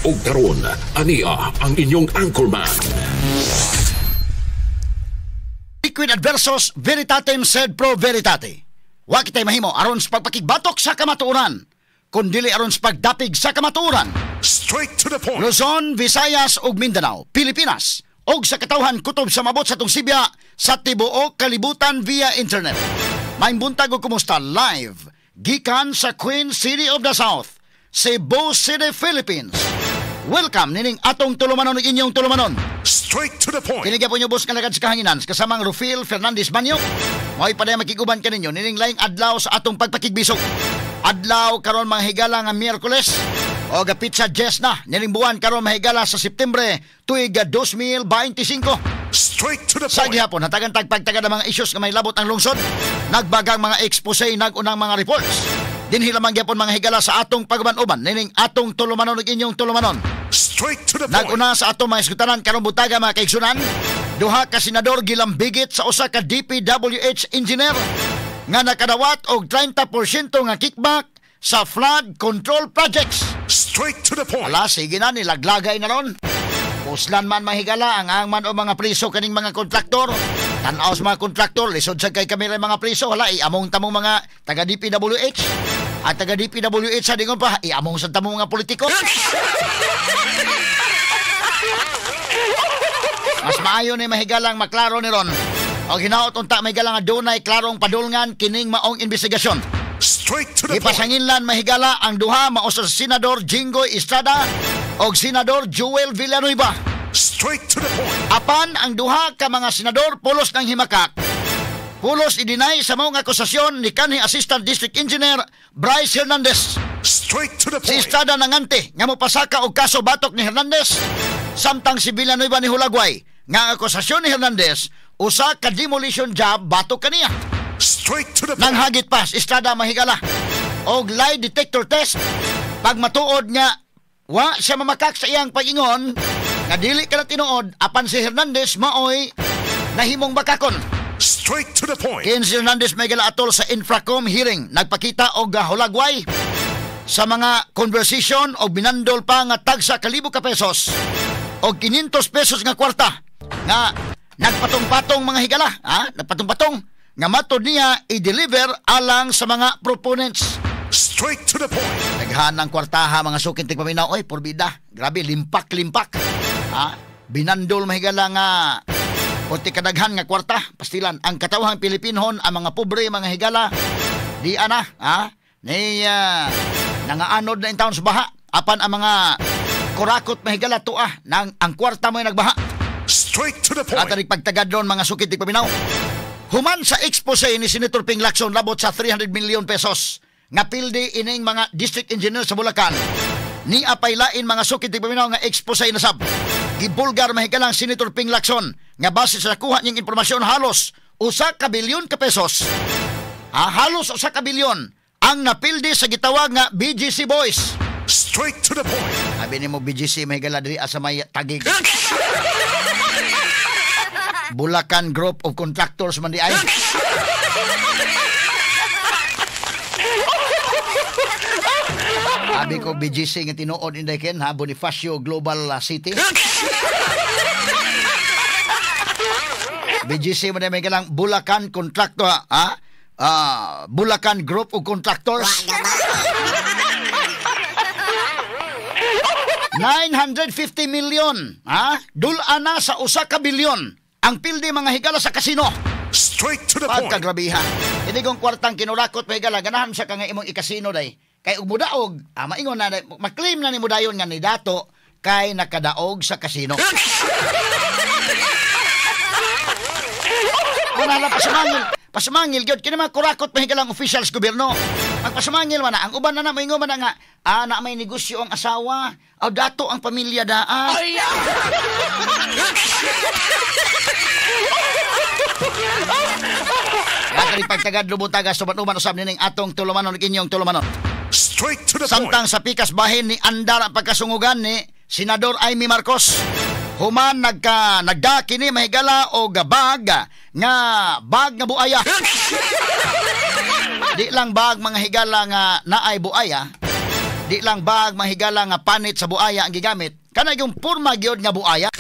Ug karon, ania ang inyong anchorman. Liquid adversus veritatem sed pro veritate. Wa kitay mahimo aron sa pagpakigbatok sa kamatuoran, kun dili aron sa pagdapig sa kamatuoran. Straight to the point. Luzon, Visayas ug Mindanao, Pilipinas ug sa katawhan kutob sa mabot sa atong sibya sa tibuok kalibutan via internet. Maayong buntag ug kumusta live gikan sa Queen City of the South, Cebu City, Philippines. Welcome nining atong tulumanon ug inyong tulumanon. Straight to the point. Kini gyapon inyong boss nga lagad sa kahanginan kasamang Rufil Fernandez Banyo. Mao'y paday makiguban kaninyo nining laing adlaw sa atong pagpakigbisog. Adlaw karon, mga higala, nga Miyerkules o gapitsa 10 na nining buwan karon, mahigala, sa Septembre tuig 2025. Straight to the Sa point. gihapon, hatagan tag pagtagad ang mga issues nga may labot ang lungsod, nagbagang mga expose, nagunang mga reports. Dinhi lamang gyapon, mga higala, sa atong pag-uban-uban nining atong tulumanon ug inyong tulumanon. Straight to the point. Naguna sa atong mga iskutanan karong buntaga, mga kaigsunan, duha ka senador gilambigit sa usa ka DPWH engineer nga nakadawat og 30% nga kickback sa flood control projects. Straight to the point. Ala, sige na, nilaglagay na ron. Puslan man, mahigala, ang man o mga priso kaning mga kontraktor. Tanaw sa mga kontraktor, lisod sa kay kami mga priso. Hala, iamong tamong mga taga DPWH. At taga DPWH sa dingon pa, iamong sa tamong mga politiko. Mas maayo ni mahigalang maklaro ni ron. O hinaot unta, mahigala, nga dunay klarong padulngan kining maong investigasyon. Straight to the point. Ipasanginlan, mahigala, ang duha mao sa Senador Jinggoy Estrada o Senador Joel Villanueva. Straight to the point. Apan ang duha ka mga senador pulos ng himakak. Pulos i-deny sa maong akusasyon ni kanhi Assistant District Engineer Bryce Hernandez. Straight to the Si point. Estrada nangante nga mopasaka og kaso batok ni Hernandez, samtang si Villanueva ni Hulagway nga ang akusasyon ni Hernandez usa ka demolition job batok kaniya. Straight to the point. Nanghagit pa si Estrada, mahigala, og lie detector test pag matuod nga wa siya mamakak sa iyang pag-ingon nga dili ka na tinuod, apan si Hernandez maoy nahimong bakakon. Straight to the point. Ken si Hernandez, mahigala, atol sa Infracom hearing nagpakita og hulagway sa mga conversation og binandol pa nga tagsa kalibo ka pesos og 500 pesos nga kwarta nga nagpatong-patong, mga higala, ha, nagpatong-patong nga matod niya i-deliver alang sa mga proponents. Straight to the point. Daghan ng kwartaha, mga suking tigpaminaw, oy, porbida. Grabe, limpak-limpak. Ha? Binandol, mahigala, nga puti kadaghan nga kwarta. Pastilan, ang katawhang Pilipinhon, ang mga pobre, mga higala, di ana, ha? Ni nangaanod na in town sa baha. Apan ang mga kurakot, mahigala, tua, nang ang kwarta mo'y nagbaha. Straight to the point. At pagtagad doon, mga sukit tigpaminaw. Human sa expose ni Senator Ping Lacson labot sa 300 million pesos nga pildi ining mga district engineer sa Bulacan, ni apay lain, mga sukit tigpaminaw, nga expose na sab. Gibulgar, mahigalang, Senator Ping Lacson nga base sa nakuha niyang impormasyon halos 1 ka bilyon ka pesos. Ah, halos 1 ka bilyon ang napildi sa gitawag nga BGC Boys. Straight to the point. Sabi nimo BGC, mahigala, diri sa may Taguig. Bulacan Group of Contractors man di ay. Sabi ko BGC nga tinuod inday ken ha, Bonifacio Global City. BGC man may galang Bulacan Contractor, ha? Ah, Bulacan Group of Contractors. 950 million, ha? Dul-ana sa 1 ka bilyon ang pildi, mga higala, sa kasino. Straight to the point. Pagkagrabiha. Ini kong kwartang kinurakot, mahigala, ganahan sa ka nga imong ikasino day. Kay ug mudaog, maingon na, maklaim na ni mo dayon nga ni dato kay nakadaog sa kasino. Wala lang pasumangil. Pasumangil gyud kini mga kurakot, mahigalang, officials gobyerno. Magpasumangil man na ang uban na na moingon man na nga na may negosyo ang asawa, aw dato ang pamilya daa. Atari pagtagad lubutaga suban-uban usab nining atong tulumanon ug inyong tulumanon. Straight to the point. Samtang sa pikas bahin ni andar ang pagkasungugan ni Senador Imee Marcos. Human nagka nagda kini, mahigala, og bag nga bag nga buaya. Di lang bag, mga higala, nga naay buaya. Di lang bag mahigala nga panit sa buaya ang gigamit. Kana yung purma gyud nga buaya.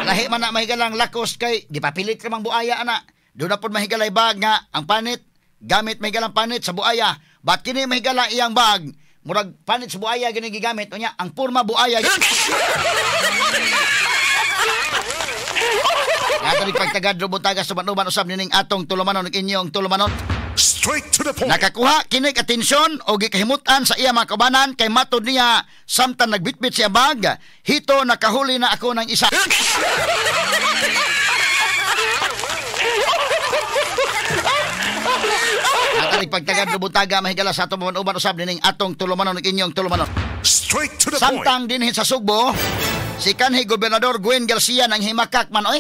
Lahi man na mahigalang lakos kay gipapilit ra mang buaya ana. Doon na pod mahigalay bag nga ang panit gamit mahigalang panit sa buaya. Bat kini mahigala iyang bag murag panit sa buaya gini gigamit unya ang purma buaya. Ngatong pagtagad rubutaga sa uban usab nining atong tulumanon ug inyong tulumanon. Straight to the point. Nakakuha kinig atensyon o gikahimutan sa iya mga kaubanan kay matod niya samtang nagbitbit siya bag, hito nakahuli na ako ng isa. Ngatong pagtagad rubutaga mahigala sa atong uban usab nining atong tulumanon ug inyong tulumanon. Straight to the point. Samtang dinhi sa Sugbo, si kanhi Gobernador Gwen Garcia nang himakak man oy.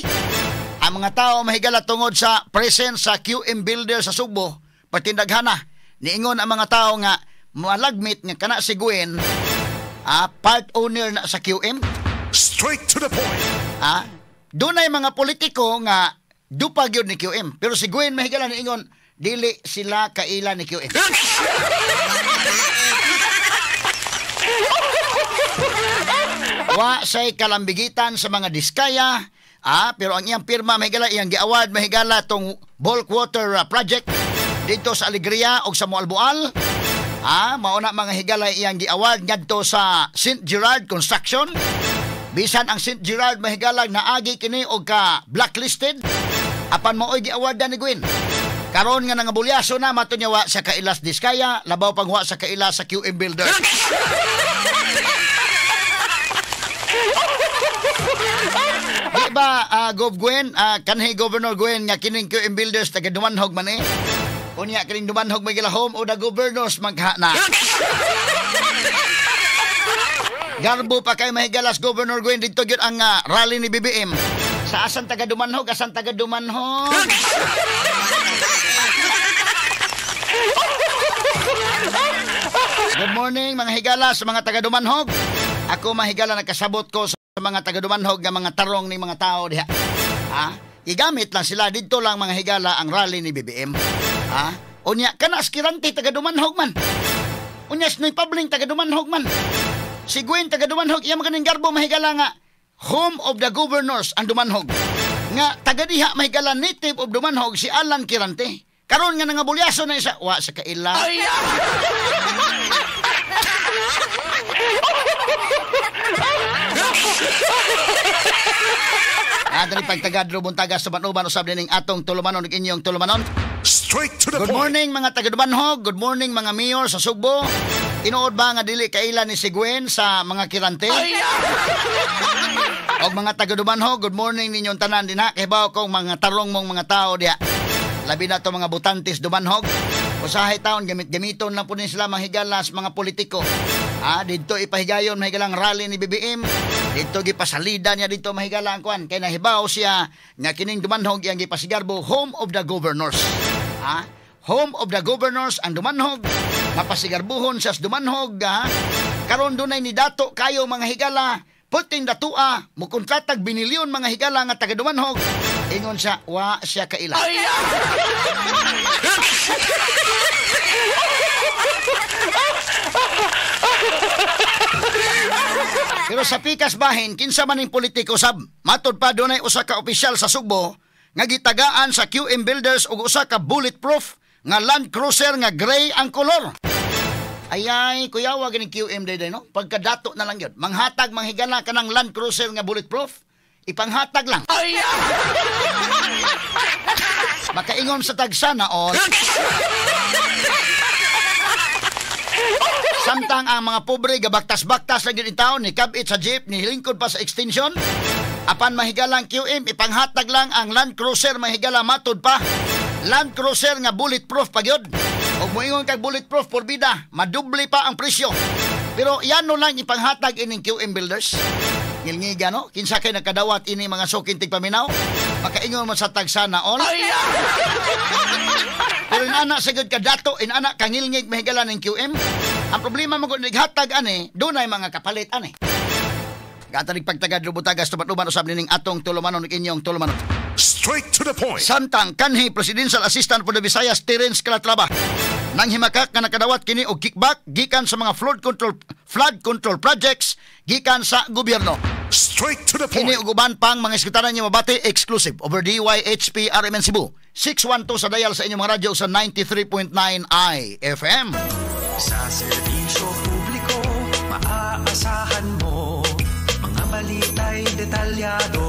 Ang mga tao mahigala tungod sa presence sa QM Builder sa Sugbo, patindaghana. Niingon ang mga tao nga malagmit nga kana si Gwen, part owner na sa QM. Straight to the point. Dunay mga politiko nga dupa gyud ni QM, pero si Gwen mahigala niingon dili sila kaila ni QM. Wa say kalambigitan sa mga Diskaya. Pero ang iyang pirma mahigala, iyang giaward mahigala tong bulk water project dito sa Alegria og sa Moalboal. Mao na mga higala iyang giaward ngadto sa St. Gerard Construction. Bisan ang St. Gerard mahigala naagi kini og ka blacklisted, apan maoy giawardan ni Gwen. Karon nga nangabulyaso na mato niya wa sa kailas Diskaya, labaw pang wa sa kailas sa QM Builder. Di ba, Gov Gwen, kanhi Governor Gwen nga kining QM Builders taga Dumanhog man eh. Unya kining Dumanhog may gilahom o da governors magha na. Garbo pa kay mahigalas Governor Gwen didto gyud ang rally ni BBM. Sa asan taga Dumanhog, asan taga Dumanhog? Good morning mga higala sa mga taga Dumanhog. Ako mahigala nagkasabot ko sa mga taga Dumanhog nga mga tarong ni mga tao diha. Igamit lang sila didto lang mga higala ang rally ni BBM. Unya kana askirante taga Dumanhog man. Unya Snoy Pabling taga Dumanhog man. Si Gwen taga Dumanhog iya man kaning garbo mahigala nga home of the governors ang Dumanhog. Nga taga diha mahigala native of Dumanhog si Alan Quirante. Karon nga nangabulyaso na isa wa sa kaila. Adali pagtagad rubuntaga sa uban usab nining atong tulumanon ug inyong tulumanon. Straight to the Good point. morning mga taga Dumanhog, good morning mga mayor sa Sugbo. Tinuod ba nga dili kaila ni si Gwen sa mga Quirante? Og mga taga Dumanhog, good morning ninyong tanan dinha. Kay bawo kong mga tarong mong mga tao diha. Labi na to mga butantes Dumanhog. Usahay taon gamit-gamiton lang po ni sila mahigalas mga politiko. Didto ipahigayon mahigalang rally ni BBM. Didto gipasalida niya didto mahigala ang kuan kay nahibaw siya nga kining Dumanhog iyang gipasigarbo home of the governors. Home of the governors ang Dumanhog. Mapasigarbuhon siya sa Dumanhog. Karon dunay ni dato kayo mga higala, puting datua, mukontratag binilyon mga higala nga taga Dumanhog. Ingon siya, wa siya kaila. Pero sa pikas bahin, kinsa man ning politiko sab, matod pa dunay usa ka opisyal sa Sugbo nga gitagaan sa QM Builders og usa ka bulletproof nga Land Cruiser nga gray ang kolor. Ayay, kuyawa ganing QM day no? Pagkadato na lang yun. Manghatag, manghigala ka ng Land Cruiser nga bulletproof, ipanghatag lang. Makaingon sa tagsana o. Samtang ang mga pobre gabaktas-baktas lang yun in taon, ni kabit sa jeep, ni lingkod pa sa extension. Apan mahigalang QM, ipanghatag lang ang Land Cruiser mahigala matod pa. Land Cruiser nga bulletproof pa gyud. Og moingon kag bulletproof porbida, madoble pa ang presyo. Pero yan no lang ipanghatag ining QM Builders. Ngilngiga no? Kinsa kay nakadawat ini mga suking tigpaminaw? Makaingon mo sa tagsana all. Pero inana sagud ka dato, inana kangilngig mahigala ng QM. Ang problema mo kung naghatag ani, dunay mga kapalit ani. Gatanig pagtagad rubutagas tumat-uban usab nining atong tulumanon ug inyong tulumanon. Straight to the point. Samtang kanhi Presidential Assistant for the Visayas Terence Calatrava nang himakak nga nakadawat kini og kickback gikan sa mga flood control projects gikan sa gobyerno. Straight to the Kini point. Ug uban pang mga iskutanan niyo mabati exclusive over DYHP RMN Cebu. 612 sa dial sa inyong mga radyo sa 93.9 IFM. Sa serbisyo publiko, maaasahan mo. Mga balita'y detalyado.